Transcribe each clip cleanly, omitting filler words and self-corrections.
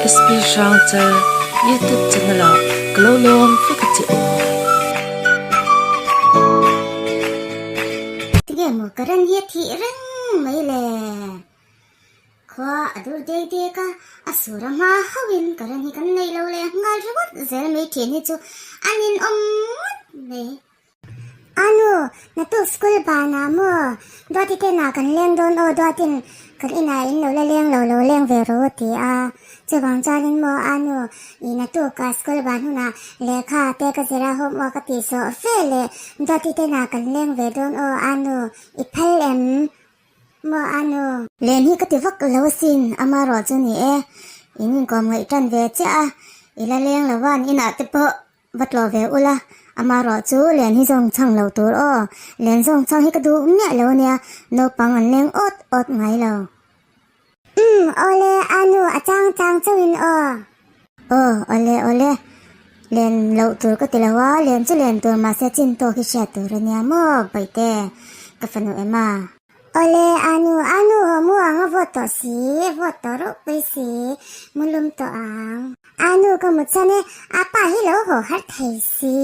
SP Hrangchal YouTube channel ah ka lo lawm vek a che u. Tinge maw ka ran hi a thih reng mai le? Khua a dur dek dek a, a sur a hma hauhin ka ran hi kan neih lo leh nghal ringawt zel mai thin hi chu a ninawm ngawt mai. Anu, naktuk school banah maw Duati te nah kan leng dawn aw Duatin kan inah in lo la leng lo lo leng ve rawh u ti a. Chuvang chuanin maw Anu, i naktuk ka school ban hunah lehkha te ka zir a homework ka tih sawh fe leh Duati te nah kan leng ve dawn aw Anu, i phal em maw Anu? Len hi ka ti vak lo asin, ama rawh chu ni e, in inkawm ngaih tan ve chiah a, i la leng lo a an inah te pawh Va tlawh ve ula, amarawh chu len hi zawng chhang lo tur aw, len zawng chhang hi ka duh miah lo ania, naupang an leng awt awt ngai lo. Umm awle anu a chang chang chauhin aw. Aw awle awle, len loh tur ka ti lo a, len chu len tur mahse chin tawk hi hriat tur ania maw Baihte, ka fanu em a. Awle anu anu haw mu ang a vawt tawh si, vawt tawh reuh pui si, mu lum tawh ang. Anu ka mu chan e, a pa hi lo haw har thei si,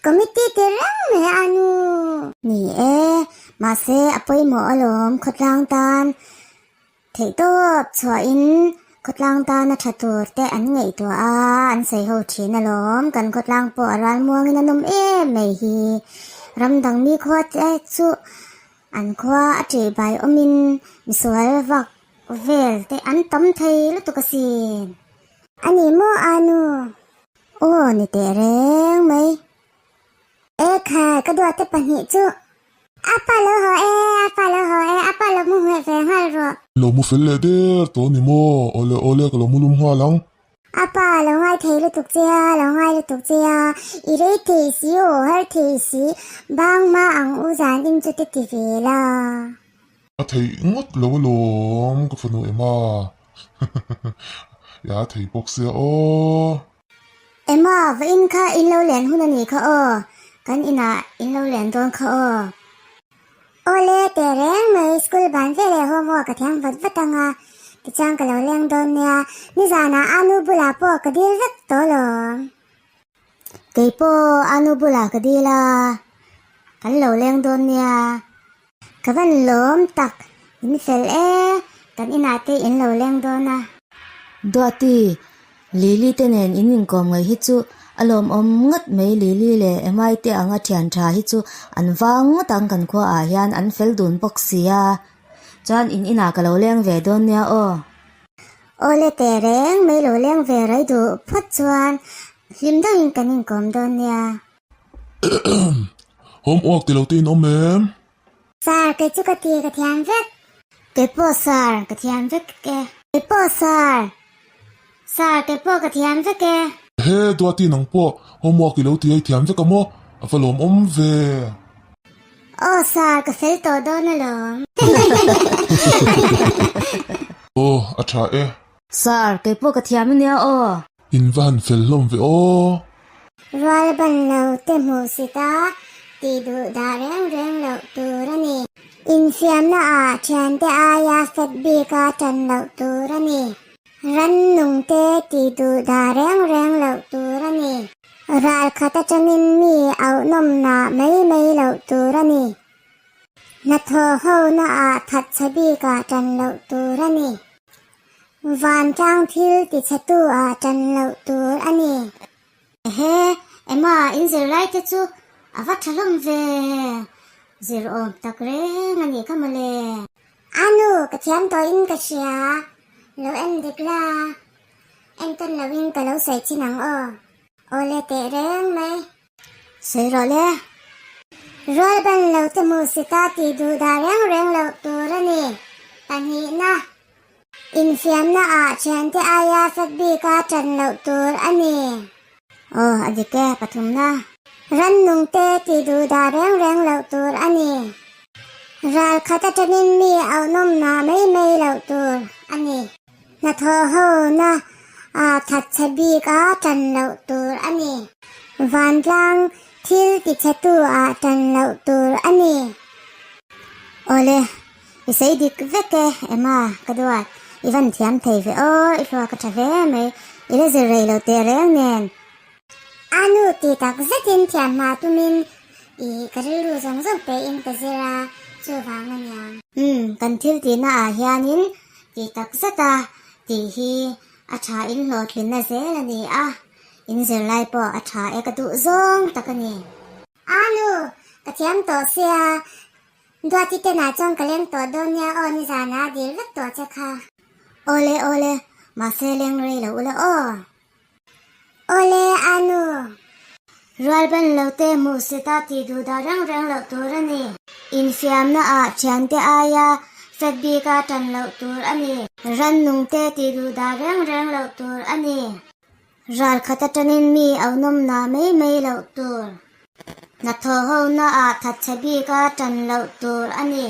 committee ti reng mai anu. Ni e, mahse a pawimawh alawm khawtlang tan theihtawp chhuahin khawtlang tana tha tur te an ngaihtuah a, an sawi ho thin alawm, kan khawtlang pawh a ral muangin a nawm em mai hi, ram dang mi khua te chu An khua a ṭih bai awmin misual vak vel te an tam thei lutuk asin. A ni maw a nu? Aw ni teh reng mai. E khai ka duate pahnih chu. A pa lo haw e, a pa lo haw e, a pa lo mu hmeh ve nghal rawh. Lo mu fel leh der tawh a ni maw? Awle awle ka lo mu lum nghal ang. A pa lo ngai thei lutuk che a, lo ngai lutuk che a, i rei thei si aw, har thei si, bang hma ang u zan in chu te ti ve la. A theih ngawt lo alawm ka fanu em a, ya thei bawk sia aw. Emma, va in kha in lo len hun a nih kha aw, kan inah in lo len dawn kha aw. Awle teh reng mai, school ban veleh homework ka thiam vat vat ang a, tichuan ka lo leng dawn nia, nizanah Anu bulah pawh ka dil vek tawh lawm. Kei pawh Anu bulah ka dil a, kan lo leng dawn nia. Ka van lawm tak, in fel e, kan inah te in lo leng dawn a. Duati, Lily te nen in inkawm ngaih hi chu a lawmawm ngawt mai Lily leh Emai te anga thian tha hi chu an vang ngawt ang kan khua ah hian an fel dun bawk si a chuan in inah ka lo leng ve dawn nia aw. Awle teh reng mai lo leng ve rai duh phawt chuan hlim deuhin kan inkawm dawn nia. Homework ti lo te in awm em? Sir kei chu ka ti ka thiam vek. Kei pawh sir ka thiam vek e. Kei pawh sir. Sir kei pawh ka thiam vek e. He Duati nang pawh homework i lo ti ei thiam vek a maw? A va lawmawm ve. Aw sir ka fel tawh dawn alawm. Aw a tha e. Sir kei pawh ka thiam ania aw. In va han fel hlawm ve aw. Rual ban lo te hmuh sit a, tih duh dah reng reng loh tur a ni. Infiamna ah thiante aia fet bik a tan loh tur a ni. Rannung te tih duh dah reng reng loh tur a ni. Ral khat atangin mi auhnawmna mai mai loh tur a ni. Hnathawh hona ah thatchhe bik ah tan loh tur a ni. Vantlang thil tichhetu ah tan loh tur a ni. Ehe, Emma in zir lai te chu a va tha hlawm ve, zir awm tak reng a nih kha mawle. A nu, ka thiam tawh in ka hria, lo en dik la, en tawn lo in ka lo sawi chin ang aw. Awle teh reng mai. Sawi rawh le. Rual ban lo te hmuh sita tih duh dah reng reng loh tur a ni. Pahnihna. Infiamna ah thiante aia fat bika tan loh tur a ni. Aw, a dik e, pathumna. Rannung te tih duh dah reng reng loh tur a ni. Ral khat atangin mi auhnawmna mai mai loh tur a ni. Hnathawh hona ah thatchhe bik a tan loh tur a ni. Vantlang thil tichhetu ah tan loh tur a ni. Awle, i sawi dik vek e, Emma, ka duat. I van thiam thei ve aw, i hluak a tha hle mai, i la zir rei lo teh reng nen. A nu ti tak zetin thiam hma tumin i ka rilru zawng zawng pein ka zir a, chuvang a nia. Umm, kan thil tihna ah hianin ti tak zeta tih hi a tha in hlawhtlinna zel a ni a, in zirlai pawh a tha e ka duh zawng tak a ni. A nu, ka thiam tawh sia, Duati tenah chuan ka leng tawh dawn nia aw nizana a dil vek tawh che kha. Awle awle, mahse leng rei lo ula aw. Awle a nu. Rual ban lo te hmuh seta tih duh dah reng reng loh tur a ni. Infiamna ah thiante aia fet bika tan loh tur a ni. Rannung te tih duh dah reng reng loh tur a ni. Ral khat atangin mi au nawm na mai mai loh tur. Hnathawh ho na ah thatchhe bik a tan loh tur a ni.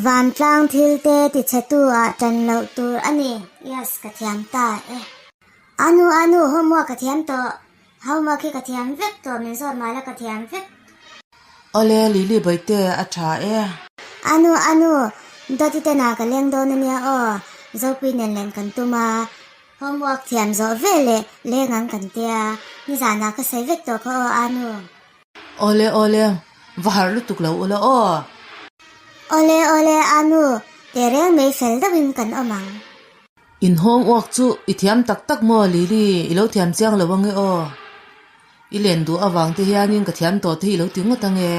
Vantlang thil te tichhe tu ah tan loh tur a ni. Yes, ka thiam ta e. Anu anu, homework ka thiam tawh. Homework hi ka thiam vek tawh, min zawt mah la ka thiam vek. Awle, Lily Bawihte, a tha e. Anu, anu, Dawti ten ah ka leng dawn ania aw, Zopui nen len kan tum a. Homework thiam zawh ve leh leng ang kan tia, nizanah ka sawi vek tawh kha aw Anu. Awle awle, va harh lutuk lo ula aw. Awle awle Anu, teh reng mai fel deuhin kan awm ang. In homework chu i thiam tak tak maw Lily, i lo thiam chiang lo ange aw. I len duh avang te hianin ka thiam tawh te hi i lo ti ngawt ange.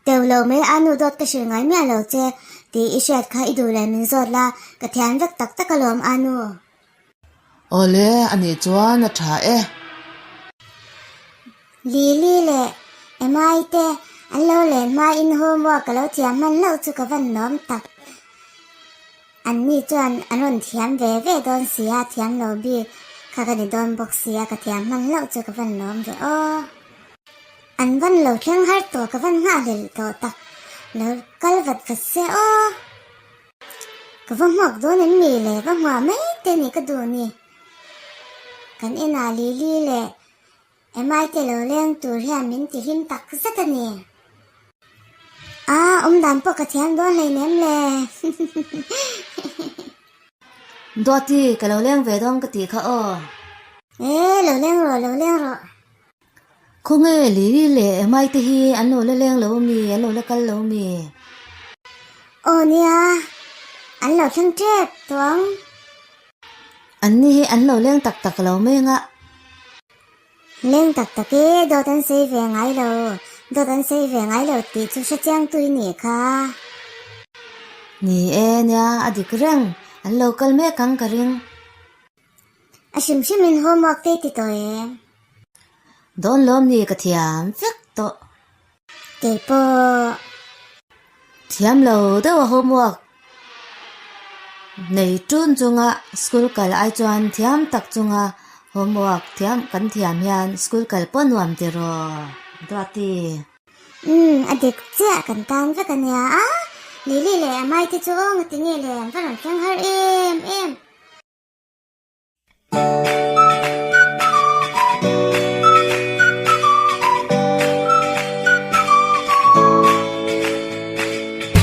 Teuh lo mai a nu dawt ka hrilh ngai miah lo che tih i hriat kha i duh leh min zawt la, ka thian vek tak tak alawm a nu. Awle, a nih chuan a tha e. Lily leh Emma-i te an lo len hmain homework ka lo thiam hman hlauh chu ka van nuam tak. An ni chuan an rawn thiam ve ve dawn si a, thiam lo bik kha ka ni dawn bawk si a, ka thiam hman hlauh chu ka van lawm ve aw. An van lo thleng har tawh ka van nghahhlelh tawh tak, lo kal vat vat se aw. Ka va hmuak dawn em mi le, va hmuah mai te ni ka duh ni. Kan inah Lily leh Emai te lo leng tur hian min ti hlim tak zet a ni. A, awmdan pawh ka thiam dawn hleinem le. Duati, ka lo leng ve dawn ka tih kha aw. E, lo leng rawh, lo leng rawh. Khawnge Lily leh Emai te hi an lo la leng lo mi, an lo la kal lo mi? Aw nia, an lo thleng tep tawh ang. An ni hi an lo leng tak tak lo mai anga. Leng tak tak e, dawt an sawi ve ngai lo, dawt an sawi ve ngai lo tih chu hre chiang tui nih kha. Ni e nia, a dik reng, an lo kal mek ang ka ring. A hrim hrimin homework te ti tawh e. Dawn lawm ni ka thiam vek tawh. Keipawh. Thiam lo deuh a homework nei tun chunga school kal ai chuan thiam tak chunga homework thiam kan thiam hian school kal pawh nuam tiraw Duati. Umm a dik chiah kan tan vek ania a, Lily leh Amai te chu aw ngatinge le an va rawn thleng har em em.